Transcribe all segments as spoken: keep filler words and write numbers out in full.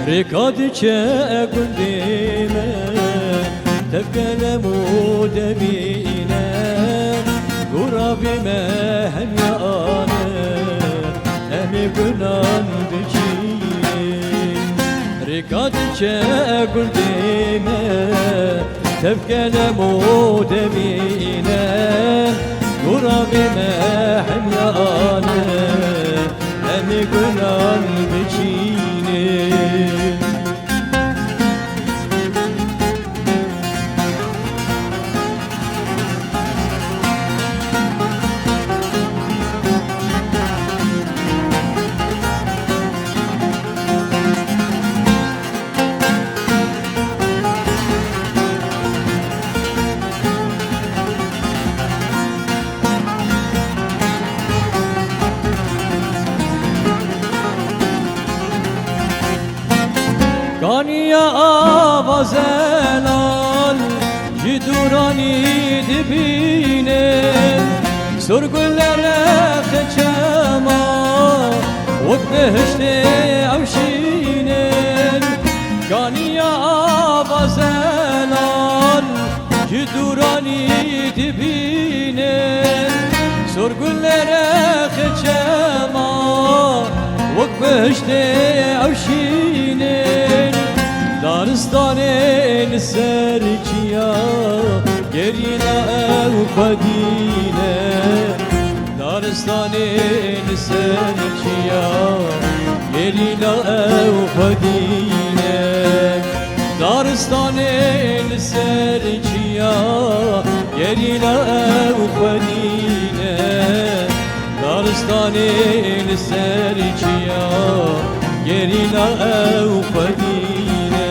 Rêka diçe gundê me, tev kelem û devîne, goravê me hemiya ane, em ê gunan biçînin. Rêka diçe gundê me, tev kelem û devîne, goravê me hemiya ane, em ê gunan biçînin. Kaniya ava zelal ji dûranî dibîne, sor gule rexe çema wek behiştê ew şînin. Kaniya ava zelal ji dûranî dibînin, sor gule rexe çema wek behiştê ew şînin. Daristanê li ser çiya gerîna ew xwedî ne. Daristanê li ser çiya gerîna ew xwedî ne. Daristanê li ser çiya gerîna ew xwedî ne. Daristanê li ser çiya gerîna ew xwedî ne.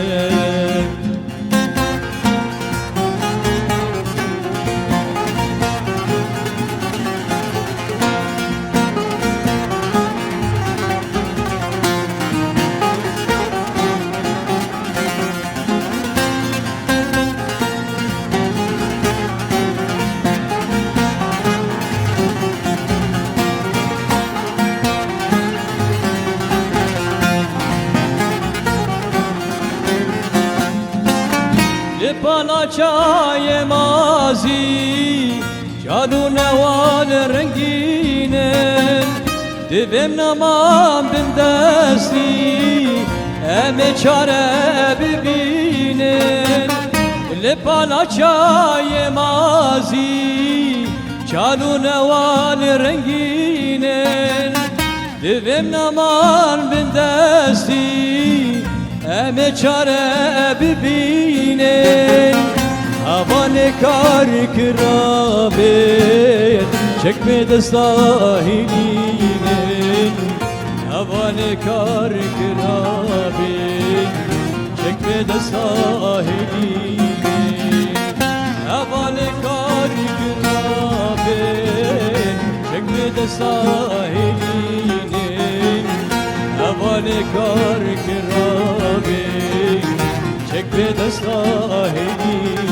Li pala çayê mazî, çal û newal rengîn in. Divêm naman bindestî, em ê çare bibînin. Li pala çayê mazî, çal û newal rengîn in. Divêm naman bindestî, em ê çare bibînin. Hevalê kar kirabê, çek bê desta hêlînin. Hevalê kar kirabê, çek bê desta hêlînin. Hevalê kar kirabê, çek bê desta hêlînin. Hevalê kar kirabê, çek bê desta hêlînin.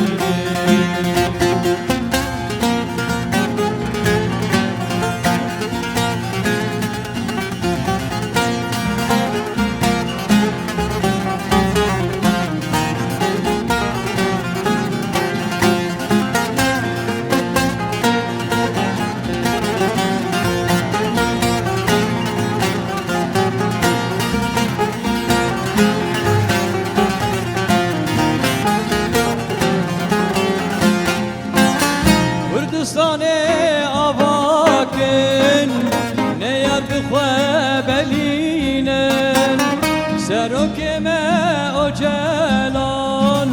Kurdistanê ava kin, ne yar bi xwe belînin. Serokê me Ocalan,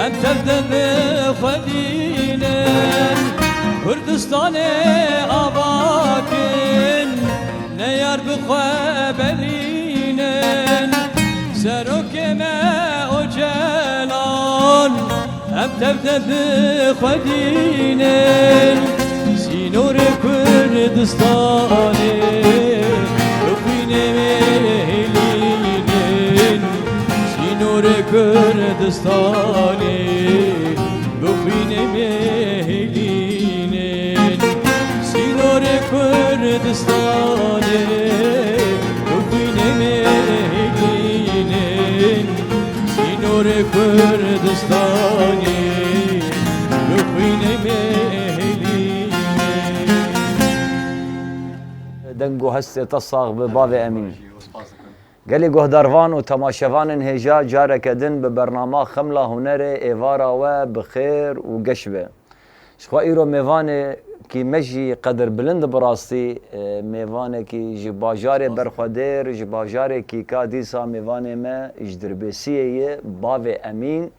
em tev de bi xwe dînin. Kurdistanê ava kin, ne yar bi xwe belînin. Serokê me Ocalan, em tev de bi xwe dînin. Sînorê Kurdistanê bi xwînê me hêlînin. Sînorê Kurdistanê bi xwînê me hêlînin. Sînorê Kurdistanê bi xwînê me hêlînin. Kurê Kurdistanê, bi xwînê me hêlî. Deng û hestê te sax be bavê Emîn. Gelê guhdarvan û temaşevanên hêja, careke din bi bernama Xemla Hunerê êvara we bi xêr û geş be. Jixwe îro mêvanekî me jî qedirbilind e bi rastî, e, mêvanekî ji bajarê berxwedêr, ji bajarê Kîka, dîsa mêvanê me ji Dirbêsiyê ye, bavê Emîn,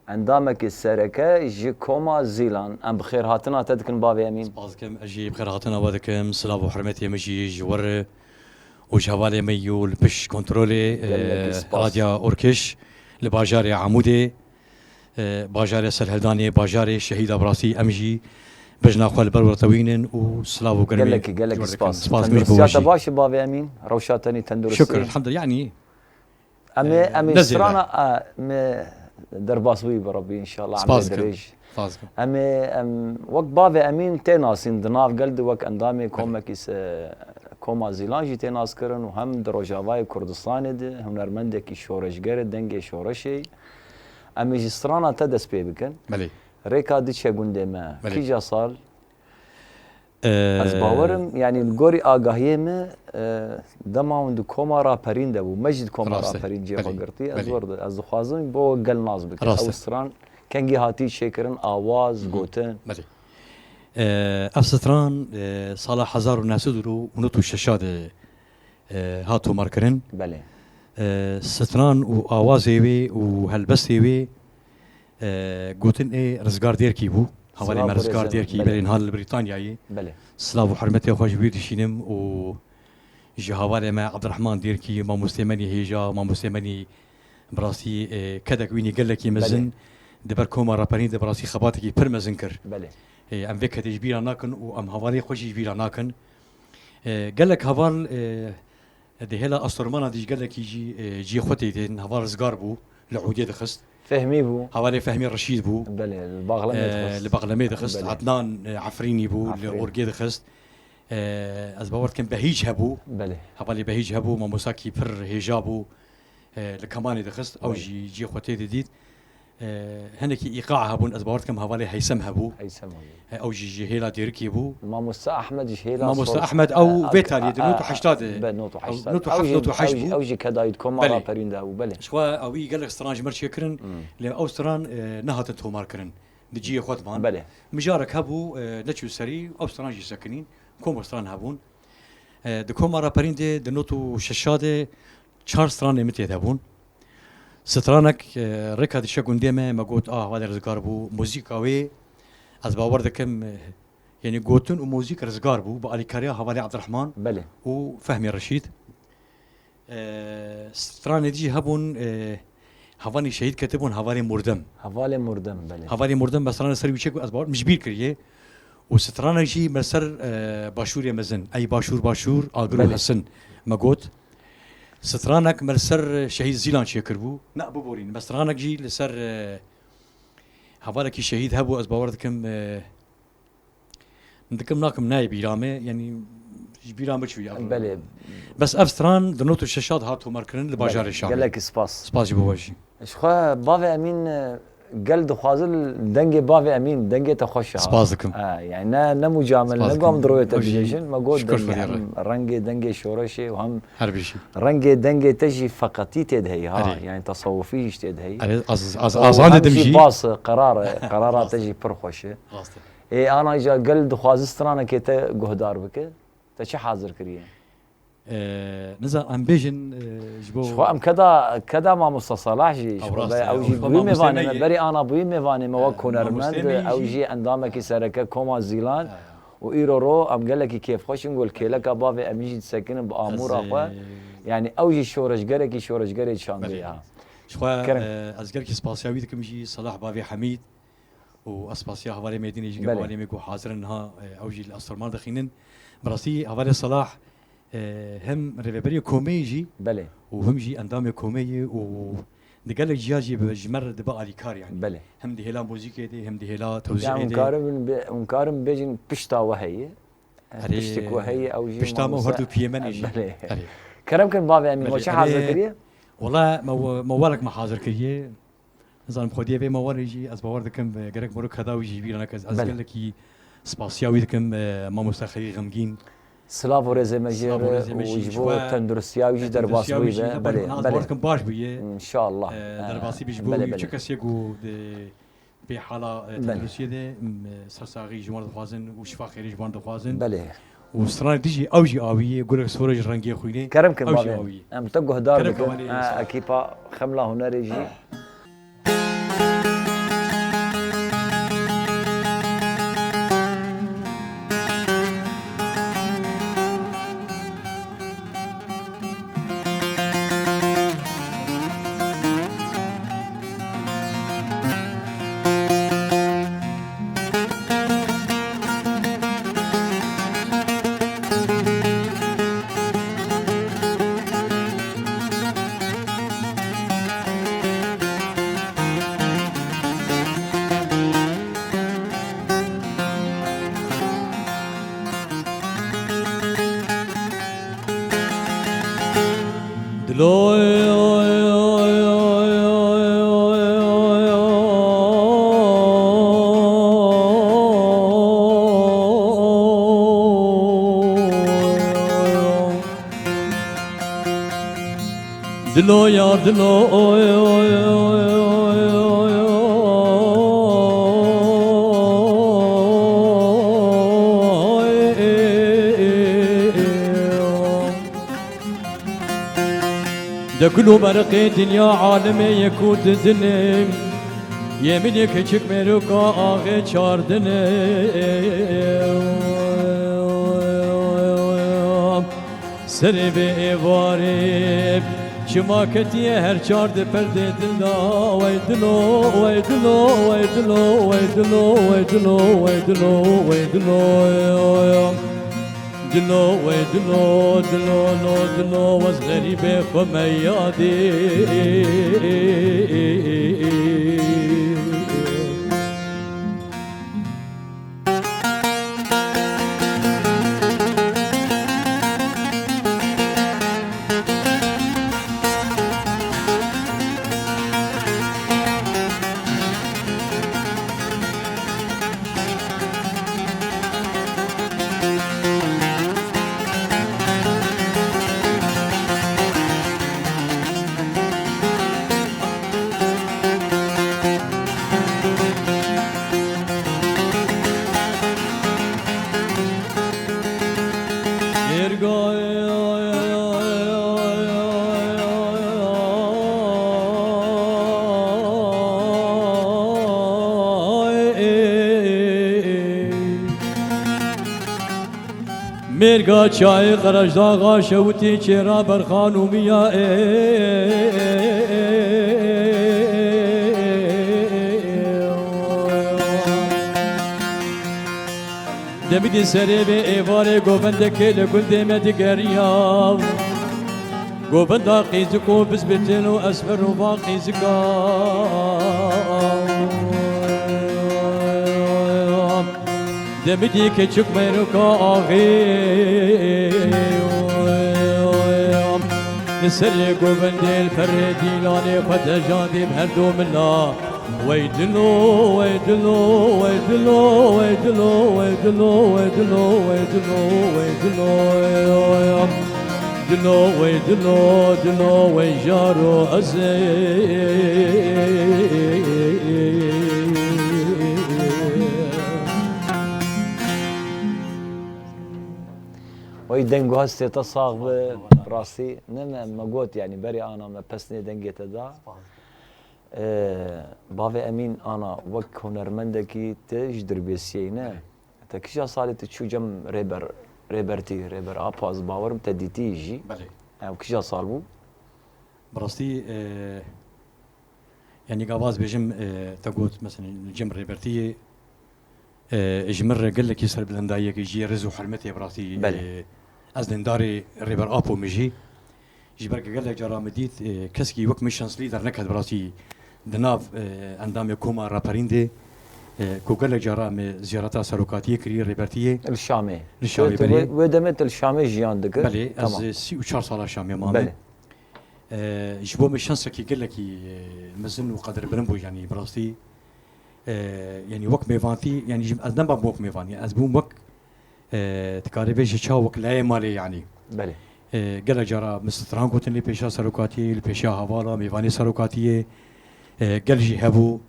endamekî sereke ji Koma Zîlan. Em bi xêrhatina te dikin bavê Emîn. Spas dikim, ez jî bi xêrhatina we dikim. Silav û hurmetê min jî ji we re û ji hevalê me yû li pişt kontrolê, Gelekî e, spas. Radya Orkiş li bajarê Amûdê. E, bajarê serhildanê, bajarê şehîda bi rastî em jî bejna xwe li ber we tewînin û silav û germê Gelekî, gelekî ji we dikin. Spas. Spas, min ji bo we jî. Tenduristiya te baş e bavê Emîn? Rewşa tenî tenduristî? Şukur, elhamdulillah, yanî, Em ê, e, em ê ne zêde. Strana, e, me derbas bûyî bi Rebbî înşallah, em ê dirêj. Spas dikim. Em ê, em, wek bavê Emîn tê nasîn, di nav gel de wek endamê komekî se-, Koma Zîlan jî tê naskirin û hem di Rojavayê Kurdistanê de hunermendekî şoreşger e, dengê şoreşê ye. Em ê ji strana te dest pê bikin. Belê. Rêka diçe gundê me. Belê. Kîja sal? Ee, Ez bawer im, yanî li gorî agahiyê me, e, dema hûn di koma raperîn de bû, me jî di koma raperîn cê xwe girtî. Rast e. Belê, belê. Ez wer di-, ez dixwazim bo gel nas bikim. Rast e. Ew stran kengî hatî çêkirin, awaz, gotin? Belê. Ee, ev stran, e, sala hezar û neh sed û nod û şeş de e, hat tomarkirin. Belê. E, stran û awazê wê û helbestê wê, e, gotin ê Rizgar Dêrkî bû. Hevalê me Rizgar Dêrkî, belê, niha li Brîtanyayê. Belê. Silav û hurmetê xwe ji wî dişînim û ji hevalê me Abdurrahman Dêrkî, mamostê me nî hêja, mamostê me nî bi rastî, e, kedek wî nî gelekî mezin, belê, di ber koma raperîn de bi rastî xebatekî pir mezin kir. Belê. E, em vê kedê ji bîra nakin û em hevalê xwe jî ji bîra nakin. E, gelek heval, e, di hêla astormana dî ji gelekî jî, e, cihê xwe tê dîtin. Heval Rizgar bû, li Ûdê dixist. Fehmî bû. Hevalê Fehmî Reşîd bû. Belê, li Baxlemê, e, dixist. Li Baxlemê dixist. Belê. Adnan, e, Efrînî bû, li Orgê dixist. E, ez bawer dikim Behîc hebû. Belê. Hevalê Behîc hebû, mamostakî pir hêja bû. E, li kemanê dixist. Ew jî cihê xwe tê didît. E, hinekî îqa hebûn, ez bawer dikim hevalê Heysem hebû. Heysem hebû. E, ew jî ji hêla Dêrikê bû. Mamoste Ahmed ji hêla Mamoste Ahmed, ew vê tarihê de, nod û heştê de. Be, nod û heştê. Ew, nod û heştê, nod û heşt bû. Ew jî kedayî di koma raperîn de hebû, belê. Ji xwe ewî gelek stran ji me çêkirin, lê ew stran, e, nehatin tomarkirin. Di cihê xwe divan. Belê. Mijarek hebû, e, neçû serî, ew stran jî sekinîn. Koma stran hebûn. E, di koma raperîn de, di nod û şeşê de, çar stranê min tê de bûn. Stranek, e, rêka dişe gundê me, me got, "Ah, hevalê Rizgar bû." Muzîka wê, ez bawer dikim, e, yanî gotin û muzîk Rizgar bû, bi alîkariya hevalê Abdurrahman, belê, û Fehmî Reşîd. E, stranê dî jî hebûn, e, hevalê şehîd ketibûn, hevalê Murdem. Hevalê Murdem, belê. Hevalê Murdem, me stranê ser wî çêkir, ez bawer, min ji bîr kiriye. Û stranek jî me ser, e, Başûrê Mezin, ey Başûr, Başûr, agir û hesin, me got. Stranek me li ser Şehîd Zîlan çêkiribû. Na, biborîn, me stranek jî li ser, e, hevalekî şehîd hebû, ez bawer dikim, e, dikim nakim nayê bîra me, yanî ji bîra min çûye. Belê. Bes ev stran di nod û şeşê de hat tomarkirin li bajarê Şamê. Gelekî spas. Spas ji bo we jî. Ji xwe bavê Emîn, e, gel dixwazin dengê bavê Emîn, dengê te xweş e ha. Spas dikim. Ha, yani ne, ne mucamel, ne gam diroyê te dibêjin, me got dengê, hem rengê dengê şoreşê û hem rengê dengê te jî feqetî tê de heye ha. Erê. Yani tasawufî jî tê de heye. Erê, az, az, û azan hem dedim jî jî. Bas e, qerar e, qerara te jî pir xweş e. Rast e. Ê, ana îca gel dixwazi stranekê te guhdar bike. Te çi hazir kiriye? Ee, niza em bêjin, e, ji bo Ji xwe em keda, keda mamosta Salah jî, ji xwe be, ew jî bûyî mêvanê me, berî ana bûyî mêvanê me wek hunermend, ew jî endamekî sereke koma Zîlan û îro ro em gelekî kêfxweş in, gol kêleka bavê em jî disekinin bi amûra xwe. Yani ew jî şoreşgerekî, şoreşgerê çandê ya. Ji xwe, e, ez gelkî spasiya wî dikim jî Salah bavê Hemîd. Û ez spasiya hevalê Mêdînê jî, belê, hevalê me ku hazir in niha, e, ew jî li Astorman dixînin. Bi rastî hevalê Salah, e, hem rêveberê komê jî, belê, û hem jî endamê komê ye û di gelek ciya jî bi, ji me re dibe alîkar yani. Belê. Hem di hêla muzîkê de, hem di hêla tewzîê de. Ya hûn karin bê-, hûn karin bêjin pişta we heye. Erê, piştik we heye, ew jî pişta me û her du piyê me ne jî. Belê. Erê. Kerem kin bavê Emîn, we çi hazir kiriye? Wala me we-, me welek me hazir kiriye. Nizanim xwediyê vê mawarê jî ez bawer dikim, e, gerek moro keda wî jî bîra neke. Ez Belê. gelekî spasiya wî dikim, e, mamoste Xelîl Xemgîn. Silav û rêzê me jê Silav û re rêzê me û jî ji ji bo we tenduristiya wî jî e, derbas tenduristiya wî bûyî jî be. heba Belê, na belê. bawer dikim baş bûye. Înşallah. E, E, derbasî bî ji bo belê, wî belê. çi kesê ku di pê hala, e, Belê. tenduristiyê de, m, e, ser saxî ji wan dixwazin û şifa xêrê ji wan dixwazin. Belê. Û stranê dijî ew jî awî ye, gulek sor e ji rengê xwînê. Kerem kin Ew jî bavê. awî ye. Em te guhdar Kerem bikin. kin, belê, Ha, sağ ol. ekipa Xemla Hunerê jî. Dilo, dilo yar dilo, De gul û berqê dinya alemê yek û didinê, yê min ê keçik mêroka axê çardinê. Serê vê êvarê çima ketiye her çar di perdê dil da, wey dilo, wey dilo, wey dilo, wey dilo, wey dilo, wey dilo, wey dilo, wey dilo. Dilo, wey dilo, dilo, no, dilo, wez xerîbê xwe me yadê. Mêrga çayê Qerejdaxa şewitî çêra berxan û miya ê. Demidî serê vê êvarê govendekê li gundê me digeriya. Govenda qîzik û bizbitên û esmer û va qîzika. Demidî keçik meyroka axê. Li serê govendê li perê dîlanê xwe dejandî bi her do mila. Wey dilo, wey dilo, wey dilo, wey dilo, wey dilo, wey dilo, wey dilo, wey dilo, wey dilo. Dilo, wey dilo, dilo, wey jaro ez ê. Wey deng û hestê te sax be, rastî. Ne me, me got, yanî berê ana me pesnê dengê te da. Spas. Ee, bavê Emîn ana wek hunermendekî te ji Dirbêsiyê ne? Te kîja salê tu çû cem rêber, rêbertî, rêber Apo, ez bawerim te dîtî jî. Belê. Ew kîja sal bû? Bi rastî, e, yanî gava ez bêjim, e, te got, mesela, cem rêbertiyê, e, ji min re gelekî serbilindayiyekê jî rêz û hurmetê bi rastî, Belê. e, ez dindarê rêber Apo me jî. Ji ber ku gelek cara min dît, e, kesekî wek min şanslî derneket bi rastî di nav, e, endamê koma raperîn de, e, ku gelek cara me ziyareta serokatiyê kirî, rêbertiyê. Li Şamê. Li Şamê, Wê te belê. wê, wê demê te li Şamê jiyan dikir? Belê, ez, Tamam. e, sî û çar sala Şamê mame. Belê. E, ji bo min şansekî gelekî, e, mezin û qedirbilind bû, yanî bi rastî, e, yanî wek mêvantî, yanî ji, ez nema wek mêvan, yanî ez bûm wek, e, dikarî bêjî çawa wek layê malê, yanî. Belê. E, gelek cara min stran gotin li pêşa serokatiyê, li pêşa hevala, mêvanê serokatiyê, e, gel jî hebû.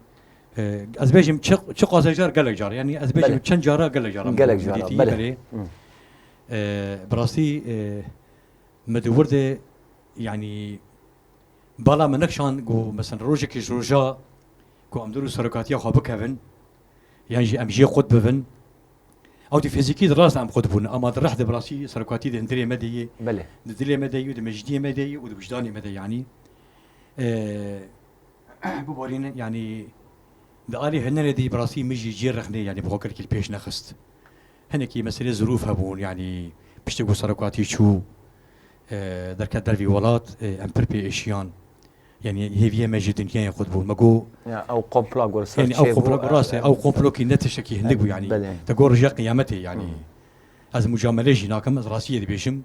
E, ez bêjim çi, çiqas car, gelek car. Yanî ez bêjim Belê. çend cara, gelek cara. Gelek cara, Dîtî, belê. belê. Hı. E, bi rastî, e, me di wir de, yanî, bala me nekişand ku, mesela, rojekê ji roja ku em dûr û serokatiya xwe bikevin, yan jî em jê qut bibin. Ew di fîzîkî de rast em qut bûn, ama di reh de bi rastî serokatî di hundirê me de yê, Belê. di dilê me de yê, di mecniyê me de yê û di wijdanê me de, yanî. E, biborînin, yanî di alî hunerê de bi rastî min jî cê rexnê, yanî bi xwe gelekî li pêş nexist. Hinekî meselê zirûf hebûn, yanî piştî ku serokatî çû, e, derket dervî welat, e, em pir pê êşiyan. Yanî hêviyê me ji dinyayê qut bû. Me got, Ya, ew komplo gor ser Yanî ew çêbû, komplo e, rast e, e, ew komplokî ne tiştekî hindik bû, yanî. Belê. Te got roja qiyametê, yanî. Hmm. Ez mucamelê jî nakim, ez rastiyê dibêjim.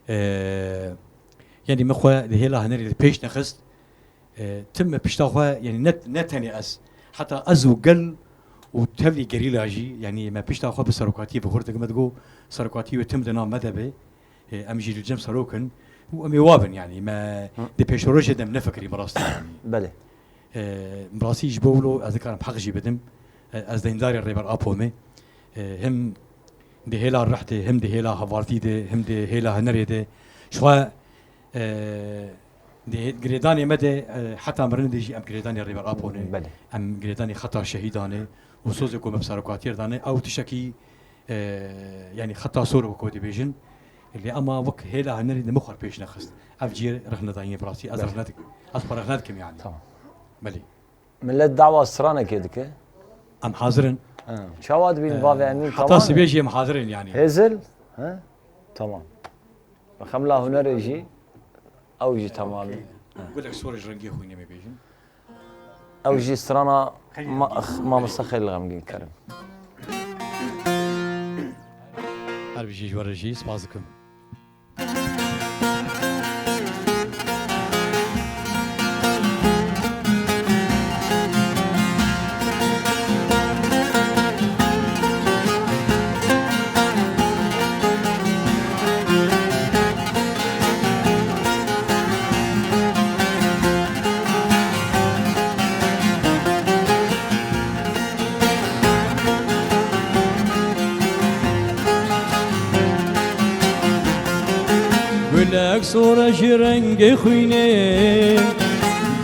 E, yanî min xwe di hêla hunerê de pêş nexist. E, tim me pişta xwe, yanî ne, ne tenê ez. Heta ez û gel û tevlî gerîla jî, yanî me pişta xwe bi serokatiyê bi hurdik me digot, serokatî wê tim di nav me de be. E, em jî li cem serok in û em ê wa bin, yanî me Hı. di pêşerojê de em nefikirî bi rastî, yanî. Belê. E, bi rastî ji bo wilo ez dikarim heq jî bidim. E, ez deyndarê Rêber Apo me. E, him di hêla rih de, him di hêla hevaltî de, him di hêla hunerê de. Ji xwe, e, di hê-, girêdanê me de, e, heta mirinê de jî em girêdanê Rêber Apo ne. Belê. Em girêdanê xeta şehîdan e û sozê ku me bi serokatiyê re dane, ew tiştekî, e, yanî xeta sor e wek dibêjin. Lê ema wek hêla hunerî de min xwe pêş nexist. Ev cî rexnedayî ne bi rastî. Ez Belê. rexne dikim. Ez xwe rexne dikim, yanî. Tamam. Belê. Millet dawa stranekê dike. Em hazir in. Ha. Çawa dibîn Ee, bavê Emîn heta Taman? Sibê jî em hazir in, yanî. Hêzil? Ha? Tamam. Xemla hunerê jî, ew jî tamam e. Okey. Ha. Gulek sor ji rengê xwînê me bêjin. Ew jî strana Xeylê ma-, Xemgîn. Mamoste Xeylê Xemgîn Kerim. Her bijî ji we re jî spas dikim. Gulek sor e ji rengê xwînê,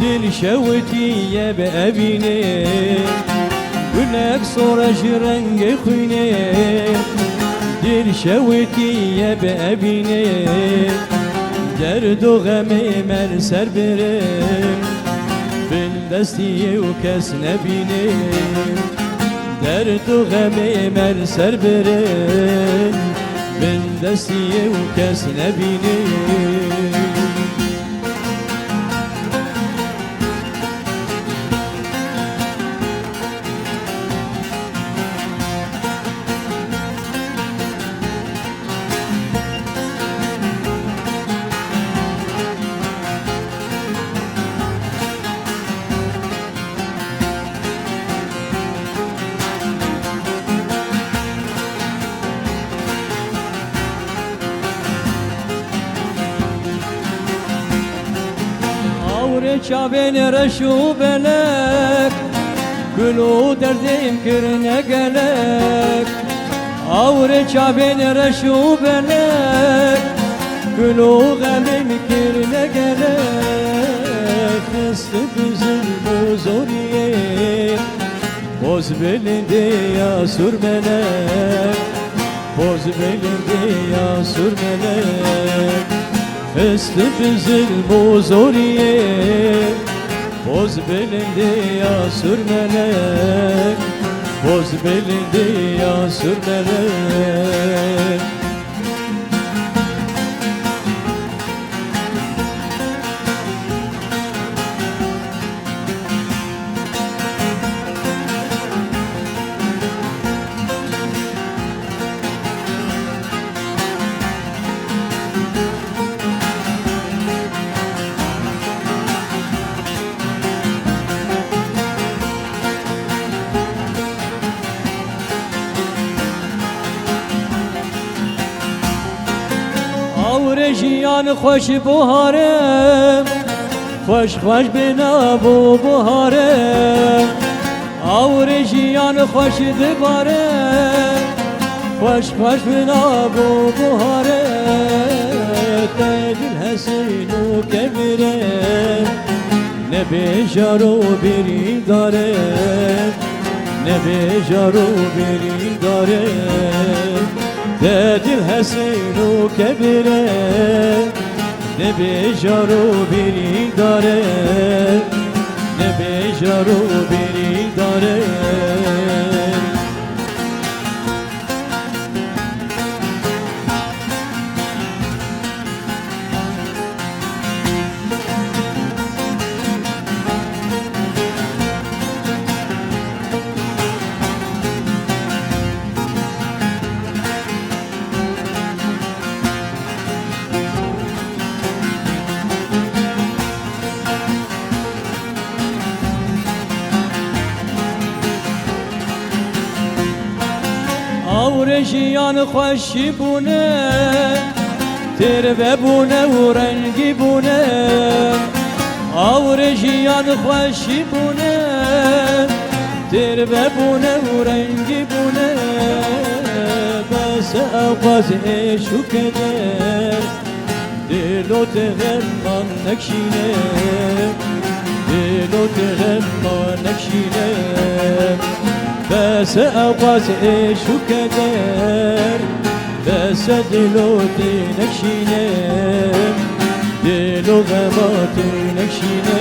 dil şewitiye bi evînê. Gulek sor e ji rengê xwînê, dil şewitiye bi evînê. Derd û xemê me li ser birin, bin destiyê û kes nebînin. Derd û xemê me li ser birin, bin destiyê û kes nebînin. Awre çavên reş û belek, gul û derdê min kirine gelek. Awre çavên reş û belek, gul û xemê min kirine gelek. Xist bi zilm û zoriyê, poz bilindê ya surmelek. Poz bilindê ya surmelek, xist bi zilm û zoriyê. Poz bilindê ya surmelek, poz bilindê ya surmelek. Jiyan xweş buhare, xweş xweş bi nav û buhare. Awrê jiyan xweş dibare, xweş xweş bi nav û buhare. Te dil hesîn û kevire, ne bêjar û birîndare, ne bêjar û birîndare. Te dil hesîn û kevire, ne bêjar û birîndare, ne bêjar û birîndare. Awrê jiyan xweşî bûne, têr vebûne û rengî bûne. Awrê jiyan xweşî bûne, têr vebûne û rengî bûne. Bes e ewqas êş û keder, dilo te xemman nekşîne, dilo te xemman nekşîne. Bes e ewqas êş û keder, bes e dilo te nekşîne, dilo xema te nekşîne.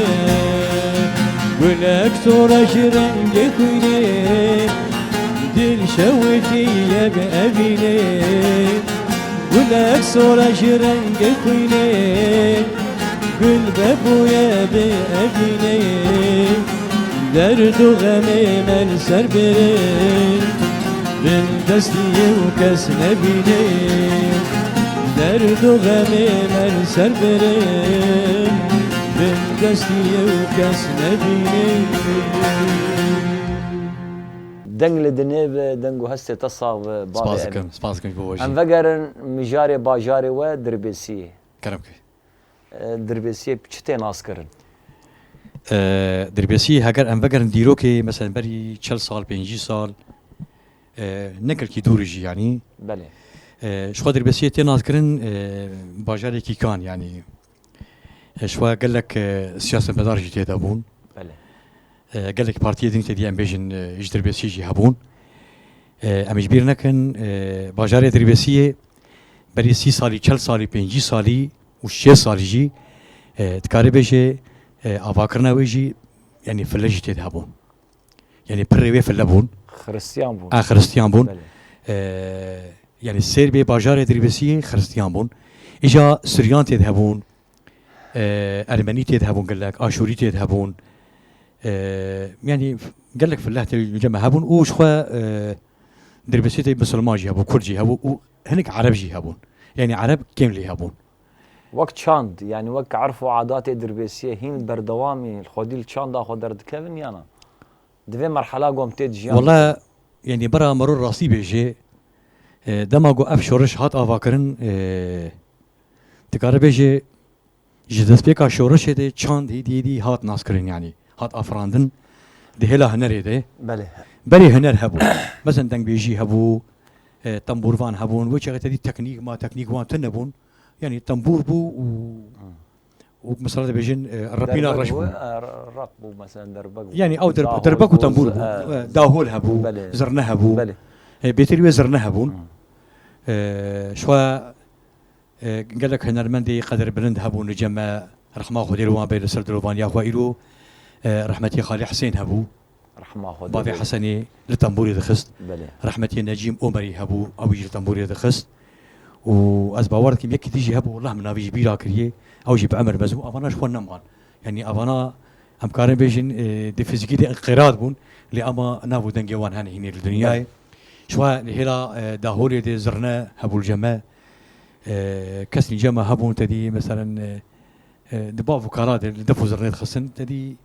Gulek sora ji rengê xwînê, dil şewitî ye bi evînê. Gulek sora ji rengê xwînê, gul vebûye bi evînê. Derd û xemê me li ser birê, bin destî yew kes nebînê. Derd û xemê me li ser birê, bin destî yew kes nebînê. Deng li dinê be, deng û hestê te sax be, bavê Spas Emîn. Dikim, spas dikim ji bo we jî. Em vegerin mijarê bajarê we Dirbêsiyê. Kerem ke. E, Dirbêsiyê çi tê naskirin? E, Dirbêsiyê heger em vegerin dîrokê, mesela berî çil sal, pêncî sal, e, ne gelkî dûr jî yanî. Belê. E, ji xwe Dirbêsiyê tê naskirin, e, bajarekî kan yanî. E, ji xwe gelek, e, siyasetmedar jî tê de bûn. Belê. E, gelek partiyê din tê dî em bêjin, e, ji Dirbêsiyê jî hebûn. E, em ji bîr nekin, e, bajarê Dirbêsiyê berî sî salî, çil salî, pêncî salî û şêst salî jî, e, dikare bêje, e, avakirina wê jî, yanî file jî tê de hebûn. Yanî pirrê wê file bûn. Xiristiyan bûn. A, Xiristiyan bûn. Belê. E, yanî sêr bê bajarê Dirbêsiyê Xiristiyan bûn. Îja Suryan tê de hebûn. E, Ermenî tê de hebûn gelek, Aşûrî tê de hebûn. E, yanî gelek file tê cem hebûn û ji xwe, e, Dirbêsiyê tê Misilman jî hebû, Kurd jî hebû û hinek Ereb jî hebûn. Yanî Ereb kêm lê hebûn. Wek çand, yanî wek erf û adatê Dirbêsiyê hîn berdewamî, xwedî li çanda xwe derdikevin ya na? Di vê merhela ku em tê de jiyan Wele, dikin. Yanî bira mero rastî bêjê, e, dema ku ev şoriş hat avakirin, e, dikare bêjê, ji destpêka şorişê de çand hêdî hêdî hat naskirin, yanî hat afirandin di hêla hunerê de. Belê. Berê huner hebû. Mesela dengbêjî hebû, e, tembûrvan hebûn, wê çaxê te dî teknîk ma teknîk wan tune bûn. Yanî tembûr bû û, Hmm. û mesela dibêjin, e, repîna Derbek reş bû, bû. E, re-, rep bû, mesela derbek bû. Yanî ew derb-, Dahol derbek û bû, tembûr z-, bû. E, E, dahol hebû, belê. Zirne hebû. Belê. E, bêtir wê zirne hebûn. Hmm. E, şwa E, gelek hunermendê qedirbilind hebûn li cem me, rehma Xwedê li wan bê li ser dilovaniya xwe îro, e, rehmetî Xalî Hisên hebû. Rehma Xwedê Bavê bê. Hesenê li tembûrê dixist. Belê. Rehmetî Necîm Omerî hebû, ew jî li tembûrê dixist. Û ez bawer dikim yekî dî jî hebû, wallah min navî ji bîra kiriye, ew jî bi emir mezin bû, avana ji xwe neman. Yanî avana em karin bêjin, e, di fîzîkî de inqîrad bûn, lê ama nav û dengê wan hene hînê li dinyayê. Belê. Ji xwe li hêla, e, Daholê de zirne hebû li cem me. E, kesên cem me hebûn, te dî, meselen, e, e, di bav û kala de li def û zirnê dixistin, te dî,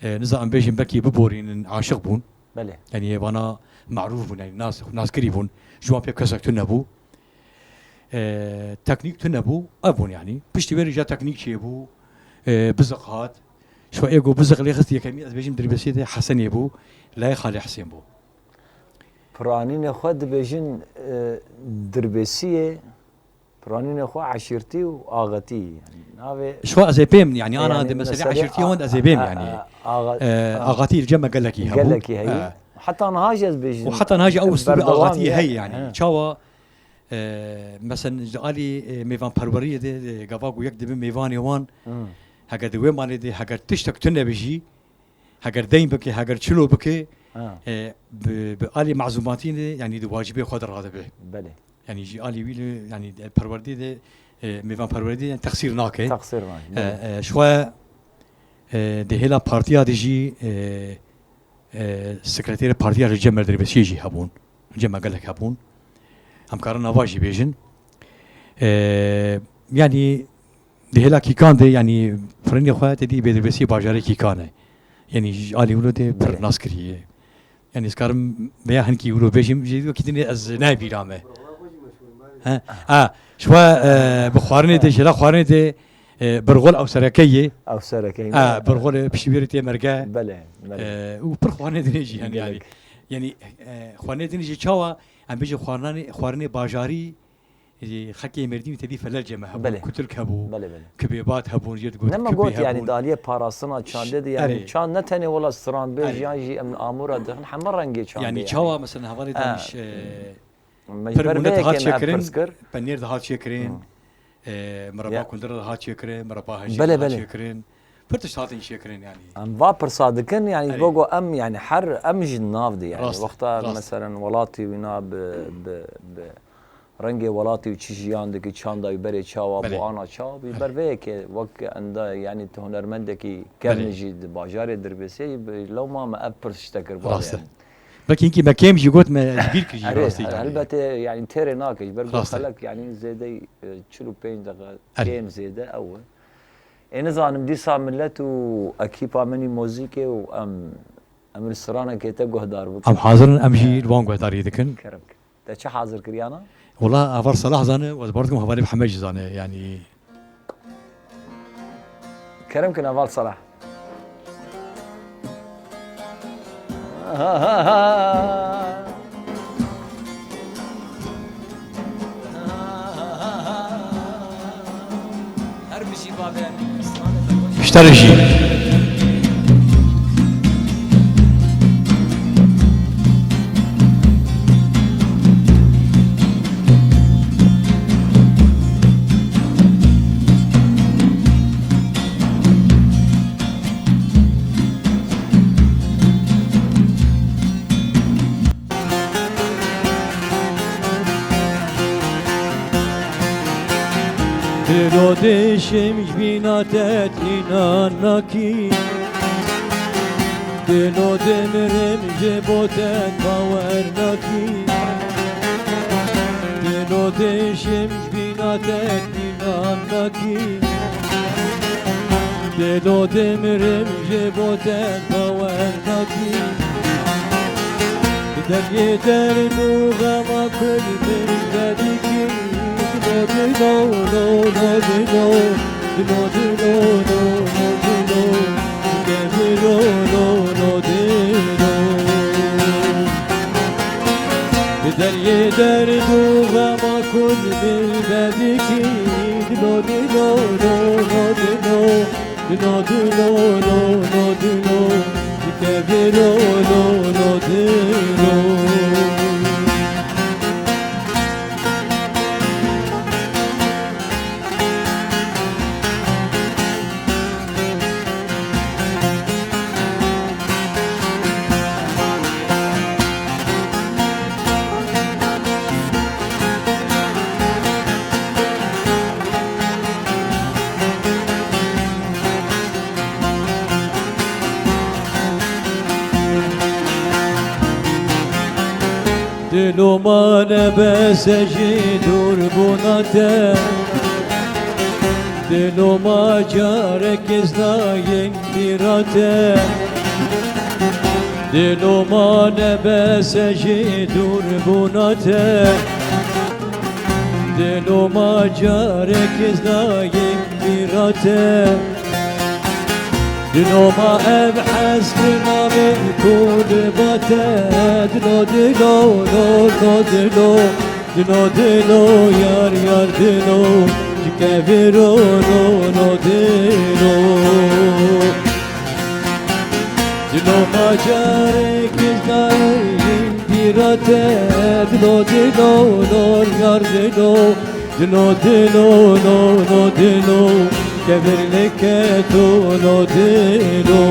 e, niza em bêjin belkî biborînin, aşiq bûn. Belê. Yanî vana marûf bûn, yanî nas, naskirî bûn. Ji wan pê kesek tune bû. e, teknîk tune bû, ev bûn yanî. Piştî wê re jî teknîk çêbû, e, biziq hat. Ji xwe ê ku biziq lê xist yekemîn, ez bêjim Dirbêsiyê de Hesenê bû, layê Xalê Hesên bû. Piranînê xwe dibêjin, e, Dirbêsiyê, piranînê xwe eşîrtî û axetî. Yanî navê Ji xwe ez ê pêm, yanî ana yanî de meselê mesela eşîrtî a- hond ez ê pêm a- yanî. a- axa- E, a- Axatî li cem me gelekî hebû. Gelekî heye. E. Heta niha jî ez bêjim. Û heta niha jî ew uslûbê berdewam axatî ye. Heye yanî. He. Çawa, e, mesela ji alî, e, mêvanperweriyê de, e, gava ku yek dibe mêvanê wan, Hmm. heger di wê malê de, heger tiştek tune be jî, heger deyn bike, heger çilo bike, Ha. e, bi, bi alî mezûmatî de, yanî di wacibê xwe de radibe. Belê. Yanî ji alî wî li, yanî perwerdê de, e, mêvanperwerdê de, yanî texsîr nake. Texsîr nake, E, belê. e, ji xwe, e, di hêla partiya de jî, e, e, sekreterê partiya li cem me Dirbêsiyê jî hebûn. Cem me gelek hebûn. Em karin nava jî bêjin. E, yanî di hêla Kîkan de, yanî piranînê xwe te dî bêdirbêsiyê bajarê Kîkan e. Yanî ji alî wilo de pir nas kiriye. Yanî ez karim vêya hinkî wilo bêjim, jî wekî dinê ez nayê bîra me. He? Ha, ji xwe, e, bi xwarinê de, jêla xwarinê de, e, birxol ew sereke ye. Ew sereke ye. Ha, birxol e, piştî wê re tê merge. Belê, belê. E, û pir xwarinê dinê jî hene yanî. Gelek. Yanî, e, xwarinê dinê jî çawa, em bêjin xwarinanê, xwarinê bajarî, Ê, xelkê Mêrdînî tedî felel cem hebûn, Belê. Kutilk hebû, Belê, belê. Kibêbat hebûn, jê digot Ne me kibê got, yanî, hebûn. Daliye parastina çandê de, yanî, Erê. Çand ne tenê wela stranbêj Erê. Yan jî em amûra dixin, heme rengê çandê, Yanî, yanî. Çawa, mesela, hevalê Ha. Demiş, e, Me ji pir ber milet vê dihat yekê me çêkirin, pirs kir. Penêr dihat çêkirin, Hmm. e, mireba Ya. Kundira dihat çêkirin, mireba hejî Belê, dihat belê. Çêkirin. Pir tişt hatin çêkirin, yanî. Em va pirsa dikin, yanî, Erê. Gogo em, yanî, her em ji nav de, yanî. Rast e, Wexta, rast. Meselen, welatî wîna bi, bi, bi, Rengê welatî û çi jiyan dikî, çanda wî berê çawa bû, Belê. Ana çawa bû, Belê. Ber vê yekê wek enda, yanî tu hunermendekî kevn Belê. Jî di bajarê Dirbêsê yî, bi lewma me ev pirs te kir bavê Rast e. Yanî. Belkî hinkî me kêm jî got me ji bîr kir jî Erê, rastî erê, yanî. Helbetê yanî têrê nake ji ber got Rast e. Xelek yanî zêdey, e, çil û pênc deqe Erê. Kêm zêde ew e. Ê nizanim dîsa millet û ekîpa min î mozîkê û em, em li stranekê te guhdar bikin. Em hazir in, em jî li wan guhdarî dikin. Kerem kin. Te çi hazir kiriyana? Wela heval Salah zane, ez bawer dikim hevalê Mihemed jî zane, yanî. Kerem kin heval Salah. Her bijî bavê. Ji te re jî. Dilo dişim ji bîna te tînan nakî. Dilo dimirim ji bo te bawer nakî. Dilo dişim ji bîna te tînan nakî. Dilo dimirim ji bo te bawer nakî. Deriyê derd û xema kul min vedikî. Dilo, dilo, lo, lo, dilo. Dilo, dilo, lo, lo, dilo. Dilo, dilo, lo, lo, dilo. Deriyê derd û xema kul min vedikî. Dilo, dilo, lo, lo, dilo. Dilo, dilo, lo, lo, dilo. Dike dilo, lo, lo, dilo. Dilo ma nebese ji dûrbûna te. Dilo ma carek ez nayêm bîra te. Dilo ma nebese ji dûrbûna te. Dilo ma carek ez dayê bîra te. Dilo ma ev hes bi navê ku diba te. Dilo, dilo, lo, lo, dilo. Dilo, dilo, yar, yar, dilo. Ji keviro, lo, lo, dilo. Dilo ma carek ez dayê bîra te. Dilo, dilo, lo, yar, dilo. Dilo, dilo, lo, lo, dilo, kevir leke to, lo, dilo.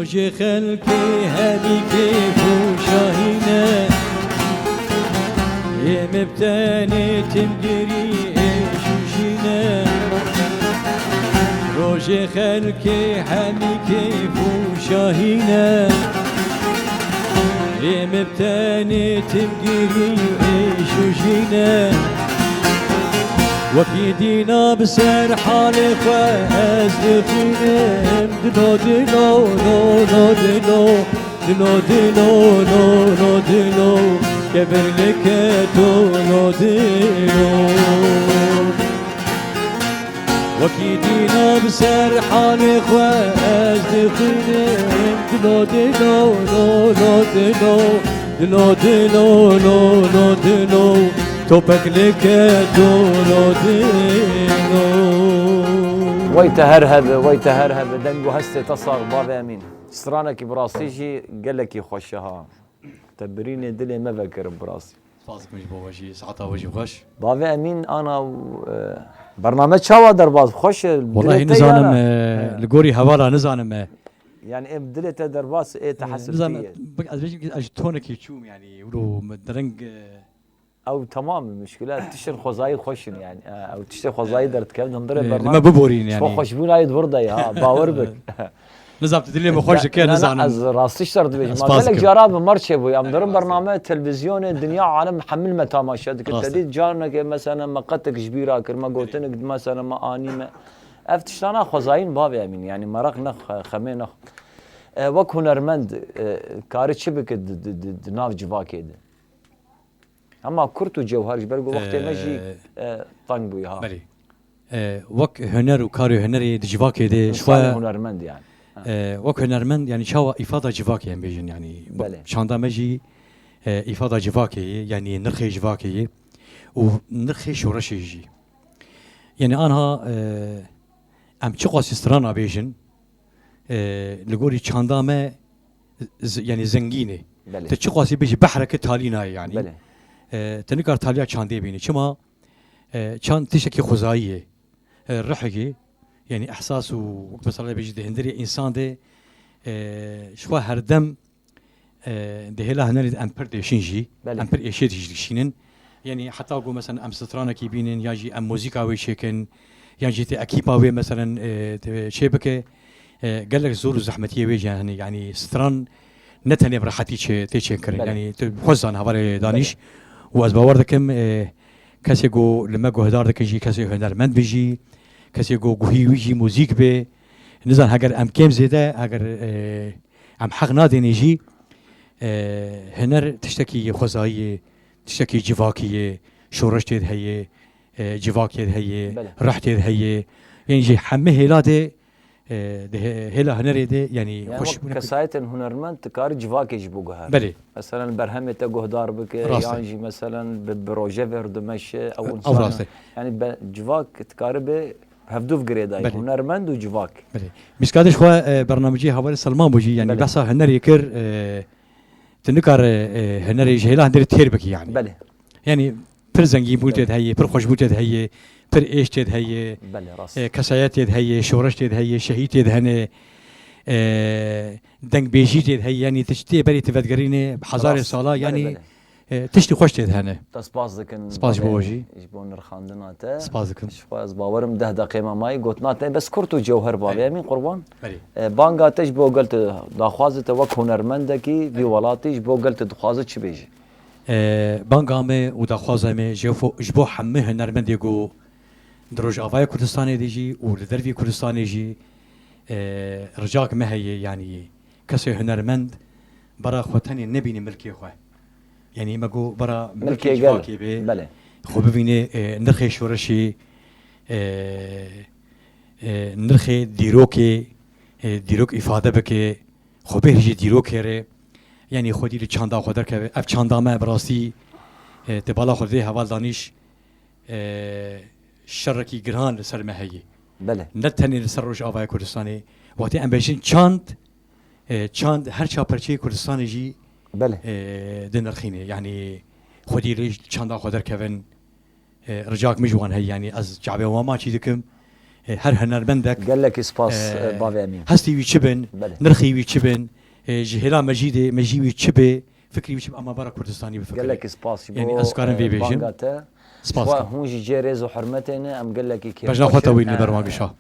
Rojê xelkê hemî kêf û şahî ne. Ê me bi tenê tim girî ê şûşî ne. Rojê xelkê hemî kêf û şahî ne. Ê me bi tenê tim girî ê şûşî ne. Wekî dîna bi ser halê xwe ez dixwînim. Dilo, dilo, lo, lo, dilo. Dilo, dilo, lo, lo, dilo. Kevir leke to, lo, dilo. Wekî dîna bi ser halê xwe ez dixwînim. Dilo, dilo, lo, lo, dilo. Dilo, dilo, lo, lo, dilo. Topek leke to, lo, dilo. Wey te her hebe, wey te her hebe. Deng û hestê te sax, bavê Emîn. Stranekî bi rastî jî gelekî xweş e ha. Te birînê dilê me vekirin bi rastî. Spas dikim ji bo we jî, saeta we jî xweş. Bavê Emîn, ana, e, bername çawa derbas? Xweş e, dilê te nizanim, yana. E, li gorî hevala nizanim, e. Yani em dilê te derbas, ê te, e, hesiptiye. Nizanim, bi-, ez bêjim ki ez ji tonekî çûm, yani, wilo min dereng, e, Ew temam e, muşkile, tiştên xwezayî xweş in, yani. E, ew tiştê xwezayî derdikevin, hundirê, e, bername me biborîn, yani. Xweşbûnayê di vir de ya, bawer bik. Nizam tu dilê min xweş dike, nizanim. Ez rastî ji te re dibêjim. Spas dikim. Ma gelek cara bi mer çêbû. Em dirin bername televîzyonê, dinya alem hemil me tamaşe dikir. Rast e. Te dît carneke mesela me qetek ji bîra kir, me gotinek mesela me anî me. Ev tiştana xwezayîn bavê Emîn, yani meraq ne xe-, xemê ne. E, wek hunermend, e, kari çi bike di, di, di, di nav civakê de? Hema kurt û cewher ji ber ku wextê me jî, e, e, teng bûye ha. Belê. E, wek huner û karê hunerê di civakê de, ji xwe, hunermend yani. Ha. E, wek hunermend yani çawa îfada civakê em bêjin yani. Belê. Çanda me jî, e, îfada civakê ye, yani nirxê civakê ye û nirxê şoreşê jî. Yani anha, e, em çiqasî strana bêjin, e, li gorî çanda me z-, yani zengîn e. Belê. Te çiqasî bêjî behreke talî nayê yani. Belê. E, te nikar taliya çandê bînî. Çima? E, çand tiştekî xwezayî ye. E, rihekî, yani ehsas û mesela bêjî di hundirê însan de, e, ji xwe herdem e, di hêla hunerê de em pir dêşin jî, belê, em pir êşêt jî dişînin. Yani heta ku mesela em stranekî bînin, yan jî em muzîka wê çêkin, yan jî tê ekîpa wê mesela, e, tê çê bike, e, gelek zor û zehmetiyê wê jî hene. Yani stran ne tenê bi rehetî çê, tê çêkirin. Belê. Yani tu xwe zan hevalê Danîş, belê, û ez bawer dikim, e, kesê ku li me guhdar dikin jî, kesê hunermend be jî, kesê ku guhî wî jî muzîk be, nizan heger em kêm zêde, heger, e, em heq nadênê jî, e, huner tiştekî xwezayî ye, tiştekî civakî ye, şoreş tê de heye, e, civakê de heye, belê, rih tê de heye. Yên jî hemî hêla de, e, di hê-, hêla hunerê de, yanî, yani xweş wek kesayetên hunermend dikare civakê jî biguhere. Belê. Mesela berhemê te guhdar bike, rast e, yan jî mesela bi, bi rojevê re dimeşe, ew, ew însan, rast e, yani be, civak dikare be hevdûv girêdayî, belê, hunermend û civak. Belê. Mîskadê ji xwe, e, bernamecî hevalê Selman bû jî, yani, belê, behsa hunerê kir, e, tu nikare, e, hunerê ji hêla hundirê têr bikî, yani. Belê. Yani pir zengînbûn, belê, tê de heye, pir xweşbûn tê de heye, pir êş tê de heye, belê, rast, e, kesayet tê de heye, şoreş tê de heye, şehîd tê de hene, e, dengbêjî tê de heye, yani tiştê berê tu vedigerîne hezarê, rast, sala, belê, yani, belê. E, tiştî xweş tê de hene. Te spas dikin. Spas ji bo we jî. Ji bo nirxandina te. Spas dikim. Ji xwe ez bawerim deh deqê me mayî, gotina te bes kurt û cewher bavê Belê. Emîn Qurban. Belê. E, banga te ji bo gel tu daxwazi te wek hunermendekî vî Belê. Welatî ji bo gel tu dixwazi çi bêjî? E, banga me û daxwaza me ji bo, ji bo hemî hunermendê ku di Rojavayê Kurdistanê de jî û li dervî Kurdistanê jî, e, ricak me heye, yanî kesê hunermend bara xwe tenê nebîne milkê xwe. Yanî me got bara milkê Milkê gel. Civakê be, Belê. Xwe bibîne, e, nirxê şoreşê, e, e, nirxê dîrokê, e, dîrok îfade bike, xwe bihêje dîrokê re. Yanî xwedî li çanda xwe derkeve. Ev çanda me bi rastî, e, te bala xwe dê heval danîş, e, şerekî giran li ser me heye. Belê. Ne tenê li ser Rojavayê Kurdistanê. Wextê em bêjin çand, e, çand her çar perçeyê Kurdistanê jî, Belê. E, dinirxîne. Yanî xwedî li çanda xwe derkevin. E, ricak min ji wan heye, yanî ez çavê wan maçî dikim. E, her hunermendek, Gelekî spas, e, e, bavê Emîn. Hestî wî çi bin, Belê. Nirxî wî çi bin, e, ji hêla mejî de, mejî wî çi be, fikrî wî çi be, ama bara Kurdistanî bifikire. Gelekî spas ji Yanî bo, ez karim e, vê bêjim. Banga te. Spas Xwe dikim. Hûn jî cê rêz û hurmetê ne, em gelekî Bejna xwe kêfxweş in. Tewî li ber E, wan gişa.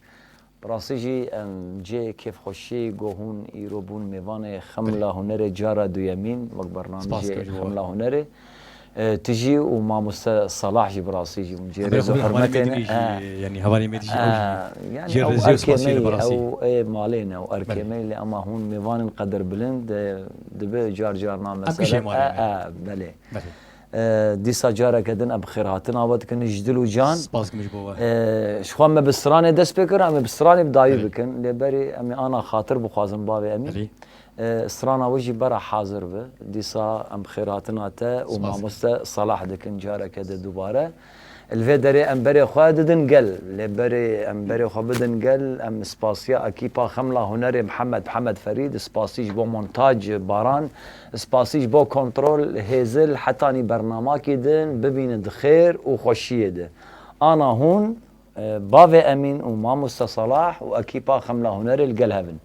Bi rastî jî em cihê kêfxweşiyê ku hûn îro bûn mêvanê Xemla Hunerê cara duyemîn wek bernamijê Spas dikim ji bo. Xemla Hunerê. E, tu jî û mamoste Salah jî bi rastî jî hûn cihê Em rêz û hûn hevalê me hurmetê din ne. jî, E, yanî hevalê me din jî e, ew jî yanî cihê ew rêzê û erkê me spasiyê yî, li ber rastî. Ew ê malê ne, ew erkê Belê. Me yî lê ama hûn mêvanên qedirbilind, e, dibe car carna Em kişê mesela. malê E, ne. E, belê. Belê. E, dîsa careke din em xêrhatina we dikin ji dil û can. Spas dikim ji bo we. E, ji xwe me bi stranê dest pê kir, em ê bi stranê bi dawî Belê. Bikin. Lê berê em ê ana xatir bixwazin bavê Emîn. Belê. E, strana we jî bera hazir be. Dîsa em xêrhatina te û Spas. Mamoste Salah dikin careke de dubare. Li vê derê em berê xwe didin gel. Lê berê em berê xwe bidin gel, em spasiya ekîpa Xemla Hunerê Mihemed, Mihemed Ferîd, spasî ji bo montaj Baran, spasî ji bo kontrol Hêzil, hetanî bernamakî din bibînin di xêr û xweşiyê de. Ana hûn, e, bavê Emîn û mamoste Salah û ekîpa Xemla Hunerê li gel hev in.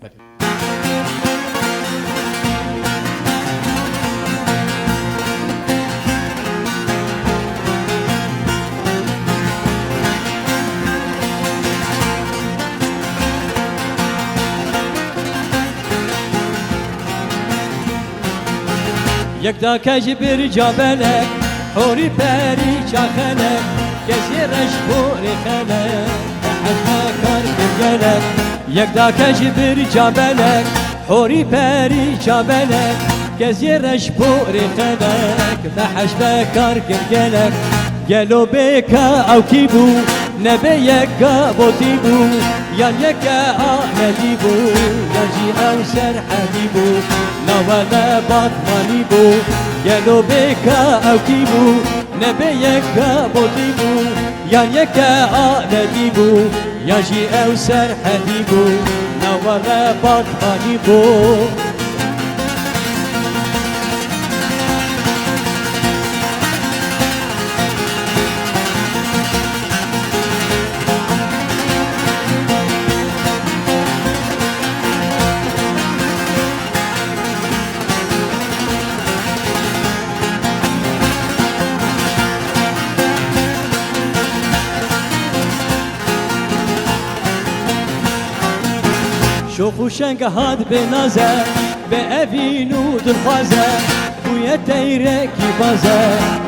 Yek dake ji birca belek, horî perî çaxelek, kesê reş borê xelek, behecme kar kir gelek. Yek dake ji birca belek, horî perî çabelek, kesê reş borê xelek, behecme kar kir gelek. Gelo bê ka ew kî bû, nebê yek ka botî bû, yan yek ke Amedî bû, yan jî ew Serhedî bû, nawe me Batmanî bû. Gelo bê ka ew kî bû, nebê yek ke Botî bû, yan yek ke Amedî bû, yan jî ew Serhedî bû, nawe me Batmanî bû. Şox û şeng hat bê naze, bê evîn û dilxwaze, bûye teyrekî baze,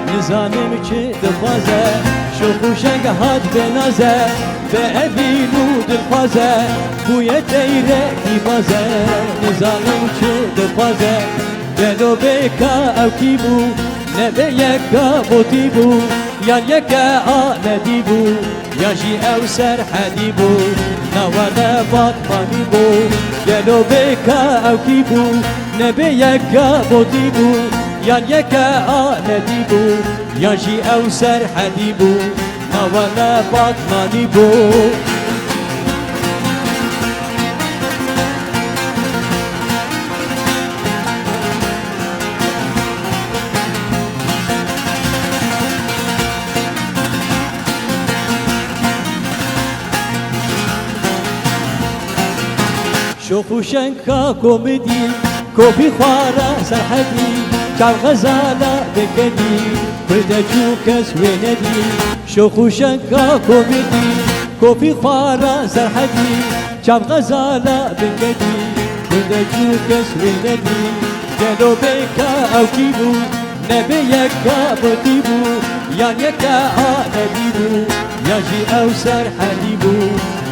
nizanim çi dixwaze. Şox û şeng hat bê naze, bê evîn û dilxwaze, bûye teyrekî baze, nizanim çi dixwaze. Gelo bê ka ew kî bû, nebê yek ka Botî bû, yan yek ke Amedî bû, yan jî ew Serhedî bû, nawe me Batmanî bû. Gelo bê ka ew kî bû, nebê yek ke Botî bû, yan yek ke Amedî bû, yan jî ew Serhedî bû, nawe me Batmanî bû. Şox û şeng ka komedî, Kopî xwara Serhedî, çav xezala Binkedî, kurdek û kes wê nedî, şox û şenka komedî. Kopî xwara Serhedî, çav xezala Binkedî, kurdek û kes wê nedî. Gelo bê ka ew kî bû, nebê yeka Botî bû, yan yeka Adedî bû, yan jî ew Serhedî bû,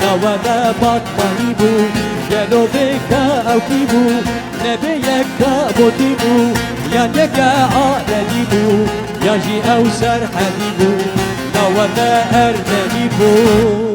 na wele Batmanî bû. Gelo bê ka ew kî bû, nebê yeka Botî bû, yan yeka Adedî bû, yan jî ew Serhedî bû, na wele Ermenî bû.